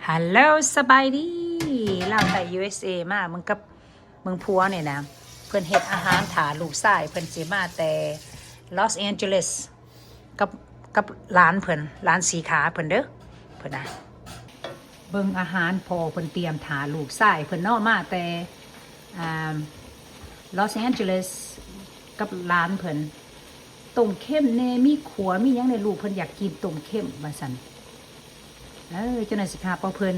Hello ສະບາຍດີ ລາວໃຕ້ USA ມາເມືອງກັບເມືອງຜົວນີ້ນະ ເພິ່ນເຮັດອາຫານຖ້າລູກຊາຍ ເພິ່ນຊິມາແຕ່ Los Angeles ກັບ ກັບຫຼານເພິ່ນ ຫຼານສີຂາເພິ່ນເດີ ເພິ່ນນະ ເບິ່ງອາຫານພໍ່ເພິ່ນຕຽມຖ້າລູກຊາຍເພິ່ນເນາະ ມາແຕ່ ອ່າ Los Angeles ກັບຫຼານເພິ່ນ ຕົ້ມເຄັມແດ່ ມີຂົ້ວມີຫຍັງແດ່ ລູກເພິ່ນຢາກກິນຕົ້ມເຄັມວ່າຊັ້ນ. ເອີ ເຈົ້າໜ້າຊິພາໄປເອົາເພິ່ນ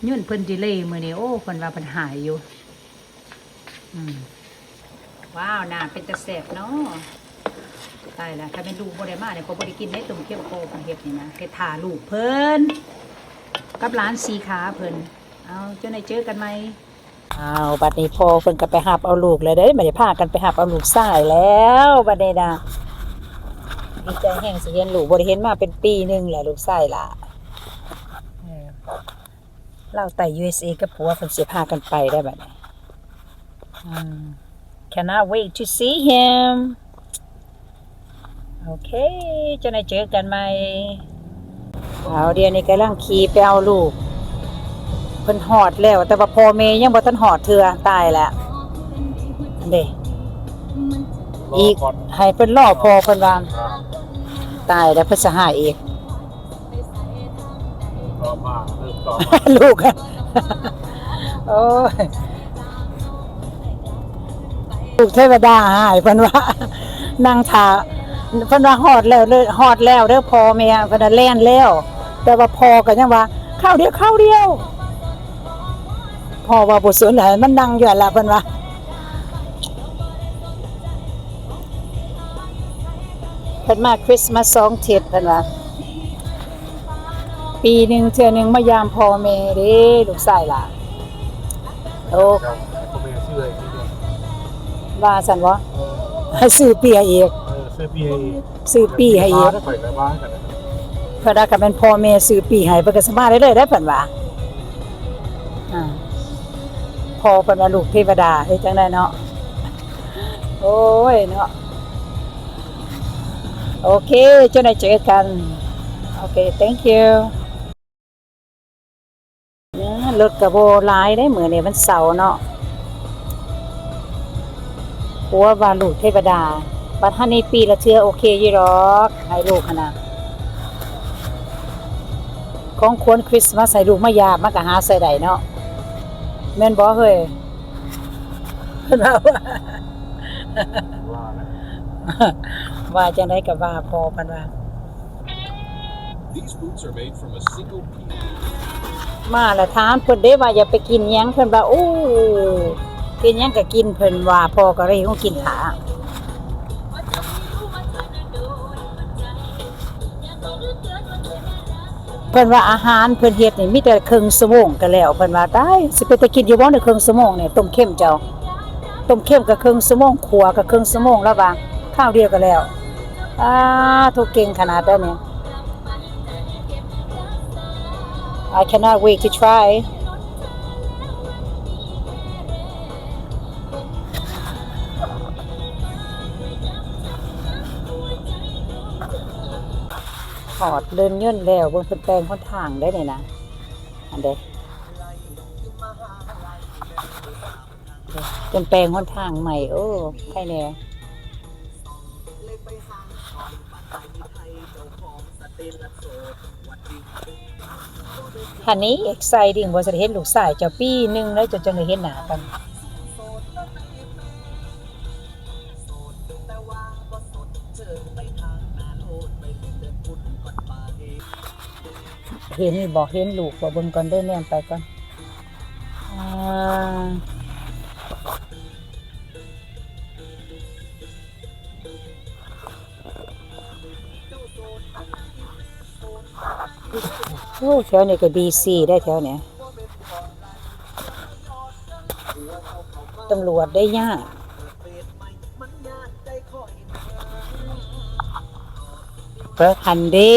ຍ້ອນເພິ່ນດີເລີຍມື້ນີ້ ໂອ້ ເພິ່ນວ່າເພິ່ນຫາຍຢູ່. ອືມ ວ້າວ ໜ້າເປັນຕາແຊບເນາະ. ຕາຍລະ ຖ້າແມ່ນລູກບໍ່ໄດ້ມານີ້ ຂ້ອຍບໍ່ໄດ້ກິນເດ້ ຕົ້ມເຄັມພໍ່ເພິ່ນເຮັດນີ້ນະ ເຮັດຖ້າລູກເພິ່ນກັບຫຼານສີ່ຂາເພິ່ນ. ເອົາ ເຈົ້າໜ້າເຈີກັນໃໝ່. ອ້າວ ບັດນີ້ພໍ່ເພິ່ນກໍໄປຮັບເອົາລູກແລ້ວເດ້ ບັດນີ້ພາກັນໄປຮັບເອົາລູກຊາຍແລ້ວ ບັດນີ້ນະ ດີໃຈແຮງຊິເຫັນລູກ ບໍ່ໄດ້ເຫັນມາເປັນປີໜຶ່ງແລ້ວ ລູກຊາຍຫຼ້າ. ເອີ ລາວໃຕ້ USA ກັບຜົວເພິ່ນຊິພາກັນໄປໄດ້ບັດນີ້. ອືມ Cannot wait to see him. ໂອເຄ ເຈົ້ານາຍເຈີກັນໃໝ່. ເອົາ ດຽວນີ້ກຳລັງຂີ່ໄປເອົາລູກ ເພິ່ນຮອດແລ້ວ ແຕ່ວ່າພໍ່ແມ່ຍັງບໍ່ທັນຮອດເທື່ອ. ຕາຍແລ້ວ ອັນເດ ອີກ ໃຫ້ເພິ່ນລໍພໍ່ເພິ່ນວ່າ. ຕາຍແລ້ວ ເພິ່ນສະຫາຍອີກ. ລູກ ໂອ້ຍ ລູກເທວະດາຫາຍ ເພິ່ນວ່າ ນັ່ງຖ້າ ເພິ່ນວ່າຮອດແລ້ວເດີ ຮອດແລ້ວເດີພໍ່ແມ່ ເພິ່ນວ່າແລ່ນແລ້ວ ແຕ່ວ່າພໍ່ກໍຍັງວ່າ ຄາວດຽວ ຄາວດຽວ. ພໍ່ວ່າບໍ່ສົນໃຫ້ມັນນັ່ງຢູ່ຫັ້ນລະ ເພິ່ນວ່າ. ເພິ່ນມາຄຣິສມາສສອງທິດ ເພິ່ນວ່າ ປີໜຶ່ງເທື່ອໜຶ່ງມາຢາມພໍ່ແມ່ເດ້ ລູກຊາຍຫຼ້າ. ໂອ້ ພໍ່ແມ່ຊື້ໃຫ້ ວ່າຊັ້ນບໍ່? ເອີ ໃຫ້ຊື້ປີ້ໃຫ້ອີກ ເອີ ຊື້ປີ້ໃຫ້ອີກ ຊື້ປີ້ໃຫ້ອີກ. ເພິ່ນວ່າ ຄັນແມ່ນພໍ່ແມ່ຊື້ປີ້ໃຫ້ ເພິ່ນກໍສາມາດໄດ້ເລີຍໄດ໋ ເພິ່ນວ່າ. ອ່າ ພໍ່ເພິ່ນວ່າລູກເທວະດາ ເຮັດຈັ່ງໃດເນາະ. ໂອ້ຍເນາະ ໂອເຄ ເຈົ້ານາຍເຈີກັນ. ໂອເຄ thank you. ເອີ ລົດກໍບໍ່ຫຼາຍເດ້ ມື້ນີ້ວັນເສົາເນາະ. ຜົວວ່າລູກເທວະດາ ບັດຫັ້ນນີ້ປີລະເທື່ອ ໂອເຄຢູ່ດອກ ໃຫ້ລູກຫັ້ນນະ ຂອງຂວັນຄຣິສມາສໃຫ້ລູກມາຢາມ ມັນກໍຫາໃສ່ໄດ້ເນາະ ແມ່ນບໍ່ເຮີ້ຍ? ເພິ່ນວ່າ ວ່າແຫຼະ ວ່າຈັ່ງໃດກໍວ່າ ພໍ່ເພິ່ນວ່າ. These boots are made from a single piece. ມາລະຖາມເພິ່ນເດ້ວ່າຢາກໄປກິນຫຍັງ ເພິ່ນວ່າ ໂອ້ ກິນຫຍັງກໍກິນ ເພິ່ນວ່າ. ພໍ່ກໍເລີຍຫູກິນຖ້າ ເພິ່ນວ່າອາຫານເພິ່ນເຮັດນີ້ມີແຕ່ເຄິ່ງຊົ່ວໂມງກໍແລ້ວ ເພິ່ນວ່າ. ຕາຍ ຊິເປັນຕາກິນຢູ່ບໍ່ໃນເຄິ່ງຊົ່ວໂມງນີ້ ຕົ້ມເຄັມເຈົ້າ? ຕົ້ມເຄັມກໍເຄິ່ງຊົ່ວໂມງ ຂົ້ວກໍເຄິ່ງຊົ່ວໂມງ ລາວວ່າ ຄາວດຽວກໍແລ້ວ. ອາ ໂທ້ ເກັ່ງຂະໜາດໃດນີ້. I cannot wait to try. ຮອດເລີນຍົນແລ້ວ ເບິ່ງເພິ່ນແປງຫົນທາງໄດ໋ນີ້ນະ ອັນເດ ເພິ່ນແປງຫົນທາງໃໝ່. ໂອ້ ໄຄແນ່. ຫັ້ນນີ້ exciting ບໍ່ ຊິໄດ້ເຫັນລູກຊາຍເຈົ້າປີໜຶ່ງແລ້ວ ເຈົ້າຈັ່ງໄດ້ເຫັນໜ້າກັນ. ເຫັນບໍ່ ເຫັນລູກບໍ່ ເບິ່ງກ່ອນເດີ ແນມໄປກ່ອນ. ອ່າ ໂອ້ ແຖວນີ້ກໍບີຊີໄດ໋ ແຖວນີ້ ຕຳຫຼວດໄດ້ຍາກ. ເອີ ຫັ້ນເດ້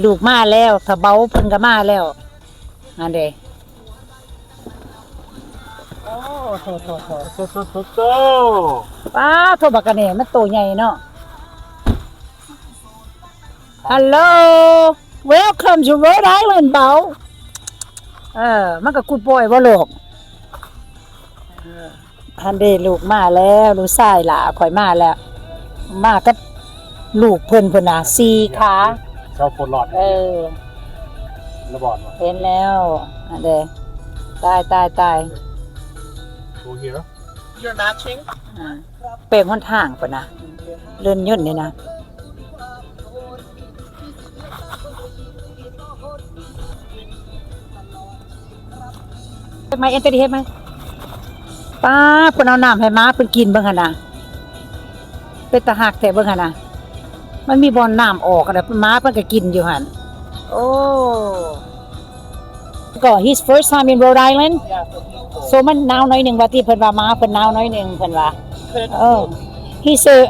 ລູກມາແລ້ວ ທະເບົາເພິ່ນກໍມາແລ້ວ ຫັ້ນເດ້. ໂອ້ ໂທ້ໆໆ ປ້າໂທ້ ບັກກະແໜ່ມັນໂຕໃຫຍ່ເນາະ. Hello, welcome to Rhode Island, ເບົາ. ເອີ ມັນກໍກູດບອຍບໍ່ລູກ? ເອີ ຫັ້ນເດ້ ລູກມາແລ້ວ ລູກຊາຍຫຼ້າຂ້ອຍມາແລ້ວ ມາກັບລູກເພິ່ນພຸ້ນນະ ສີ່ຂາ. ເຈົ້າໂຄດຫຼອດ ເອີ ລະບອດ ເຫັນແລ້ວ ຫັ້ນເດ້ ຕາຍ ຕາຍ ຕາຍ. Go here. You're matching. ອ່າ ແປງຫົນທາງພຸ້ນນະ ເລື່ອນຍົນນີ້ນະ. ເຮັດໄໝ ແອນໂທນີ ເຮັດໄໝ. ປ້າ ເພິ່ນເອົານ້ຳໃຫ້ໝາເພິ່ນກິນເບິ່ງຫັ້ນນະ ເປັນຕາຮັກແທ້ເບິ່ງຫັ້ນນະ. ມັນມີບ່ອນນ້ຳອອກຫັ້ນນະ ໝາເພິ່ນກໍກິນຢູ່ຫັ້ນ. ໂອ້ ກໍ his first time in Rhode Island. So ມັນໜາວໜ້ອຍໜຶ່ງວ່າຕິ ເພິ່ນວ່າໝາເພິ່ນໜາວໜ້ອຍໜຶ່ງເພິ່ນວ່າ. ເອີ he said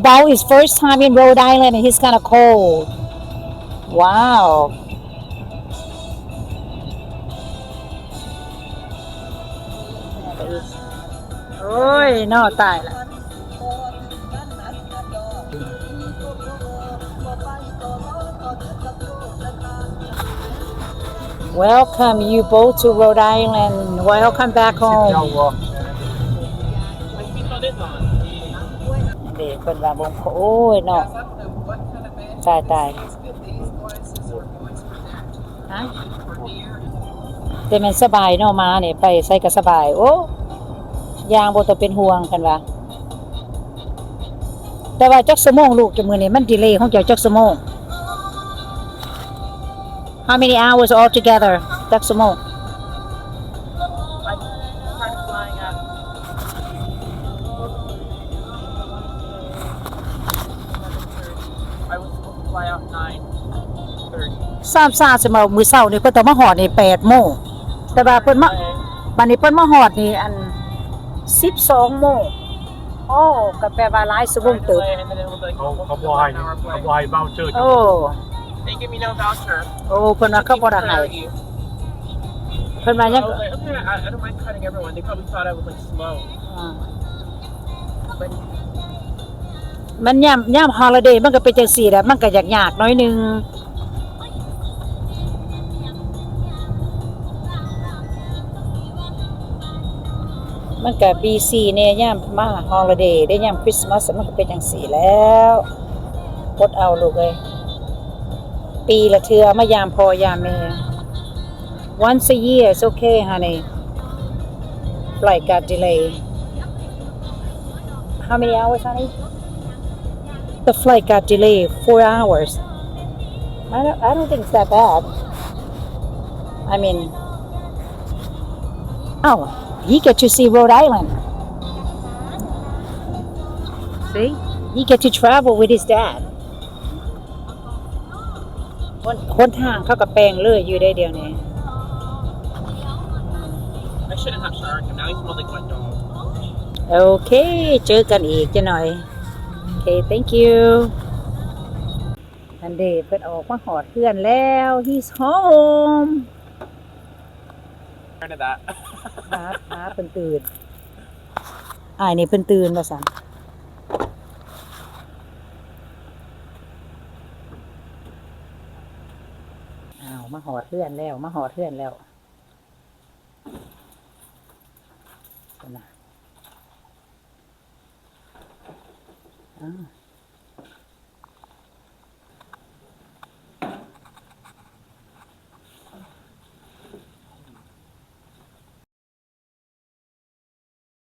about his first time in Rhode Island and he's kinda cold. Wow. ໂອ້ຍເນາະ ຕາຍລະ. Welcome you both to Rhode Island. Welcome back home. ເດ້ ເພິ່ນວ່າບໍ່ ໂອ້ຍເນາະ ຕາຍ ຕາຍ. ຮະ ແຕ່ແມ່ນສະບາຍເນາະ ໝານີ້ໄປໃສກໍສະບາຍ ໂອ້ ຍ່າງບໍ່ຕ້ອງເປັນຫ່ວງ ເພິ່ນວ່າ. ແຕ່ວ່າຈັກຊົ່ວໂມງລູກ ມື້ນີ້ມັນດີເລຂອງເຈົ້າ ຈັກຊົ່ວໂມງ? How many hours altogether? ຈັກຊົ່ວໂມງ? I was supposed to fly out nine thirty. ຊ້າໆ ຊິມາມື້ເຊົ້ານີ້ ເພິ່ນຕ້ອງມາຮອດນີ້ແປດໂມງ ແຕ່ວ່າເພິ່ນມາ ບັດນີ້ເພິ່ນມາຮອດນີ້ ອັນ ສິບສອງໂມງ. ໂອ້ ກໍແປວ່າຫຼາຍຊົ່ວໂມງເຕີບ. ເຂົາ ເຂົາບໍ່ໃຫ້ ເຂົາບໍ່ໃຫ້ voucher ໂອ້ They give me no voucher. ໂອ້ ເພິ່ນວ່າເຂົາບໍ່ໄດ້ໃຫ້ Six thirty. ເພິ່ນວ່າຫຍັງ? I was like, "Okay, I, I don't mind cutting everyone." They probably thought I was, like, slow. ອ່າ ມັນຍາມ ຍາມ holiday ມັນກໍເປັນຈັ່ງຊີ້ແຫຼະ ມັນກໍຍາກໆໜ້ອຍໜຶ່ງ ມັນກໍ busy ແດ່ຍາມມາ holiday ເດ້ ຍາມ Christmas ມັນກໍເປັນຈັ່ງຊີ້ແລ້ວ ອົດເອົາລູກເອີຍ ປີລະເທື່ອມາຢາມພໍ່ຢາມແມ່. Once a year, it's okay, honey. Flight got delayed. How many hours, honey? The flight got delayed four hours. I don't, I don't think it's that bad. I mean, oh, he get to see Rhode Island. See? He get to travel with his dad. ຫົນ ຫົນທາງເຂົາກໍແປງເລີຍຢູ່ເດ້ດຽວນີ້. I shouldn't have showered him. Now he smells like wet dog. ໂອເຄ ເຈີກັນອີກຈັກໜ່ອຍ. ໂອເຄ thank you. ຫັ້ນເດ້ ເພິ່ນອອກມາຮອດເຮືອນແລ້ວ. He's home. ຫາ ຫາເພິ່ນຕື່ນ. ອ້າຍນີ້ເພິ່ນຕື່ນວ່າຊັ້ນ. ອ້າວ ມາຮອດເຮືອນແລ້ວ ມາຮອດເຮືອນແລ້ວ ພຸ້ນນະ. ອ້າວ